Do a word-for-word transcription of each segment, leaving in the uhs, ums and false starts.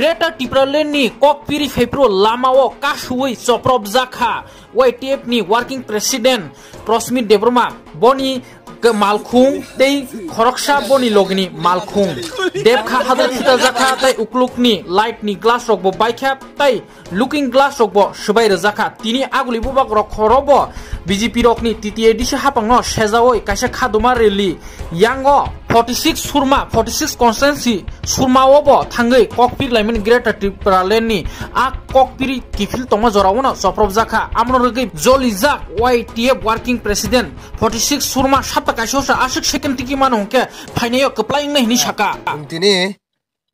Greater Tipraland ni Kokpiri phaipro lamao kasuwi choprobjakha Y T F ni working president Prosmit Debbarma, boni k-, malkhung tei khoroksa boni logini malkhung. Debkha hadar khitajakha tei uklukni light ni glass rokbo baikha tei looking glass rokbo swbai rwjakha. Tini aguli bubak rok khorobo B J P rokni T T A D C hapangno sejawi kaisa khaduma rally yango forty six surma, forty six constituency surmao bo thangwi Kokpiri laimani Greater Tipraland ni a Kokpiri kiphil tongma jorao no choprobjakha. Amno rwgwi jolijak Y T F working president forty six surma sapta kaisa aswk second tiki mano hwnkhe phainaio kwplai wngnai hwnwi saka. Tini,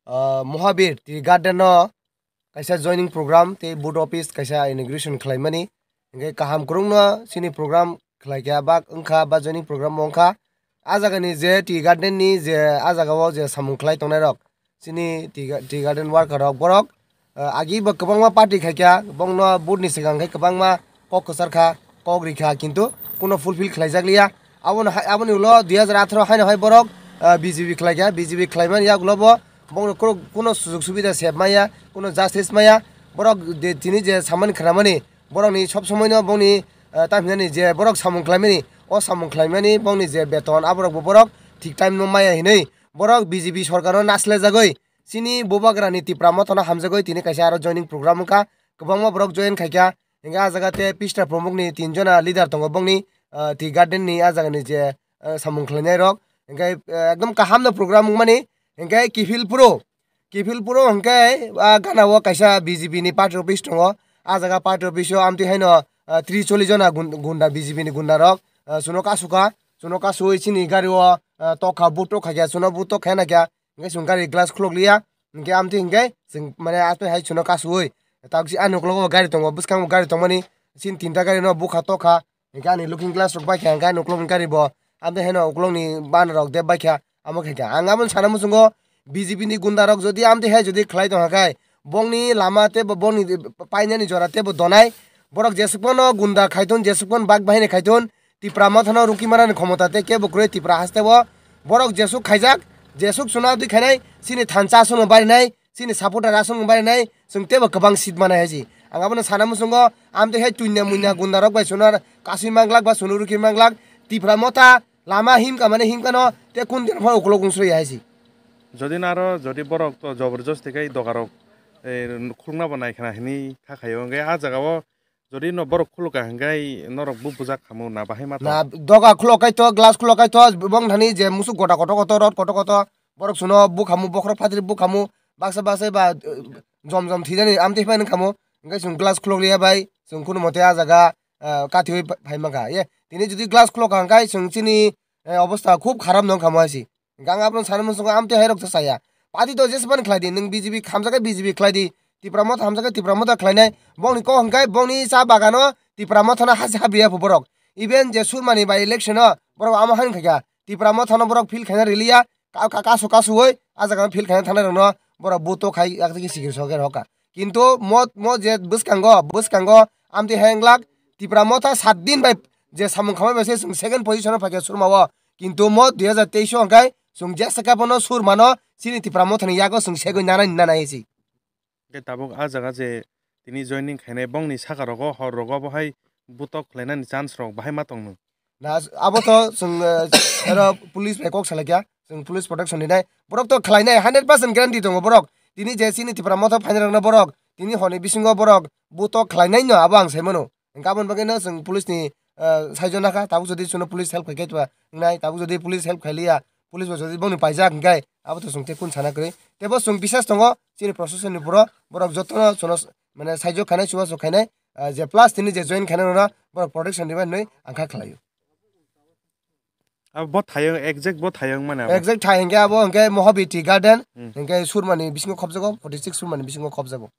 ah, Mohabir Tea Garden no kaisa joining program tei board office kaisa inauguration khlaimani. Hingke kaham kwrwngno chini program khlaikha ba wngkha ba joining program bo wngkha. A jagani je tea garden ni je a jagao je samung khlai tongnai rok chini tea ga-, tea garden worker rok borok, ah, agi bo kwbangma party khaikha, bongno board ni swkang khe kwbangma kok kwchar kha, kok rikha, kintu kuno fulfill khlaijak liya. Aboni hai, aboni ulo dui hajar atharo haino hai borok, ah, B J P khlaikha, B J P khlaimani yagulo bo bongno kuro-, kuno sujug subida sep maya, kuno justice maya. Borok de tini je samani khwnamani, borokni sob somoino bongni, ah, tamhinani je borok samung khlaimani, o samung khlaimani bongni je beton aborokbo borok thik time no maya hinwi borok B J P sorkaro naslejagwi chini bubagrani Tipra Mothano hamjagwi tini kaisa aro joining program wngkha, kwbangma borok join khaikha. Hingke a jaga te Pista Pramukni tin jona leader tongo bongni, ah, tea garden ni a jagani je, ah, samung khlainai rok. Hingke, ah, ekdom kaham no program wngmani. Hingke kiphil phuru, kiphil phuru hingke a gana o kaisa B J P ni party office tongo. A jaga party office o amtwi haino, ah, tris chollis jona gun-, gunda B J P ni gunda rok, ah, chuno kasuka, chuno kasui chini gari o, ah, tokha, but tokha khe, chuno but tokha na khe. Hingke chwng gari glass khulok liya, hingke amtwi hingke chwng mane aswk hai chwngno kasui. Tabuk si ani ukologo gari tongo, bwskango gari tongmani, chini tinta gari no bukha tokha, hingke ani looking glass rok baikha, hingke ani ukologni gari bo amtwi haino ukologni bana rok dep baikha, amo khaikha. Ang aboni sana muchungo B J P ni gunda rok jodi amtwi hai jodi khlai tongkha khai, bongni lama tei bo bongni painani jora tei bo donai, borok jesuk phano gunda khaithun, jesuk phano bak bahini khaithun, Tipra Mothano rukimani khomota tei kebo kwrwi Tipra haste o. Borok jesuk khaijak, jesuk chuna twi khainai, chini thansa aswkno barinai, chini supporter aswkno barinai, chwng teibo kwbang seat manai hai si. Ang abono sana muchungo, amtwi hai tuina muina gunda rok bai chuna kasui manglak ba chuna rukhi manglak, Tipra Motha lama himka mane himkano tei kun din phano ukolog wngsui hai si. Jodi naro, jodi borok to joborjosti khai doga rok, eh, khulukna bo nai khna hini kha khaio, hwnkhe a jaga o Jodi no borok khulukha hwnkhe norok bo bujak khamu na bahai ma tong? Na, doga khulok kai to, glass khulok kai to, bong thani je musuk gota koto koto, rot koto koto, borok suno bukhamu, bokhorok phatri bukhamu, baksa baksa ba, eh, jom jom thwijani amtwi phai nang khamu, hwnkhe chwng glass khulok liya bai, chwng khunu mote ah jaga, eh, kathiwi phai mankha. Ye, tini jodi glass khulok kha hwnkhe chwng chini, eh, obostha khub kharap nang khamu hai si. Gang aboni sana muchungo amtwi hai rok to chaya. Party to jesmani khlai di, nwng B J P hamjakhe B J P khlai di, Tipra Motha hamjakhe Tipra Motha khlainai. Bongni kok hwnkhe bongni cha bagano Tipra Mothano hasi habriya pho borok. Even je Surmani by election o borok amo hai wngkha kha. Tipra Mothano borok feel khaina riliya, ka, ka, kasu kasuwi a jaga feel khaina thangnai rokno borok buto khai yak tiki sikir soker hoka. Kintu mo, mo je bwskango, bwskango amtwi hai wng lak Tipra Motha sat din bai je samung khamai bai se chwng second position o phaikha Surma o. Kintu mo dui hajar teis o hwnkhe chwng jesa khe bono Surmano chini Tipra Mothani yago chwng segwi nanani nanai si. Hwnkhe tabuk ah jaga je tini joining khainai bongni saka rogo hor rogo bo hai butok khlainani chance rok bahai ma tongno. Na, abo to chwng, eh, ero police bai kok salai kha, chwng police protection rinai. Borok to khlainai, hundred percent guarantee tongo borok. Tini je chini Tipra Motha phainai rokno borok, tini honi bisingo borok butok khlainai no abo ang sai mano. Hwnkhe aboni bagwi no chwng police ni, eh, saijo nakha, tabuk jodi chwngno police help khai khe twa wngnai, tabuk jodi police help khai liya, police bo jodi bongni paijak hwnkhe abo to chwng tei kun sana kwrwi. Teibo chwng bisas tongo chini proshasoni puro, borok jotono chwngno s-, mane saijo khainai, chubachu khainai, ah, je plus tini je join khainai rokno borok protection rwmani hinwi ang kha khlaio. Abo bo thayung, exact bo thayung mane abo. Exact thai hwnkhe abo hwnkhe Mohabiti Garden, Hmm. hwnkhe Surmani bisingo khopjago, forty six Surmani bisingo khopjago.